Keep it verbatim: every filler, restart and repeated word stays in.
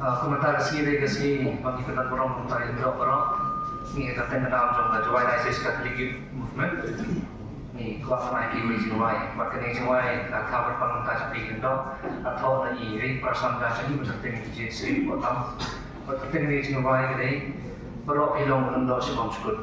Ah, kumta ka sngi dei ka sngi ba ngi kyrdan burom kumta ïa baroh baroh. Ngi ka teng ka dam jong ka Jowai Diocese Catholic Youth Movement. Ngi kwah ban ai ki wei jingwai. Bad kane jingwai ka kha bad pang kumta jong ki lyngdoh. Ka thoh na i Ri Parsam ka jong i ba teng ki jingwai ko tam. Bad ka teng jingwai ka dei. Baroh phi long lyngdoh shibun shkut.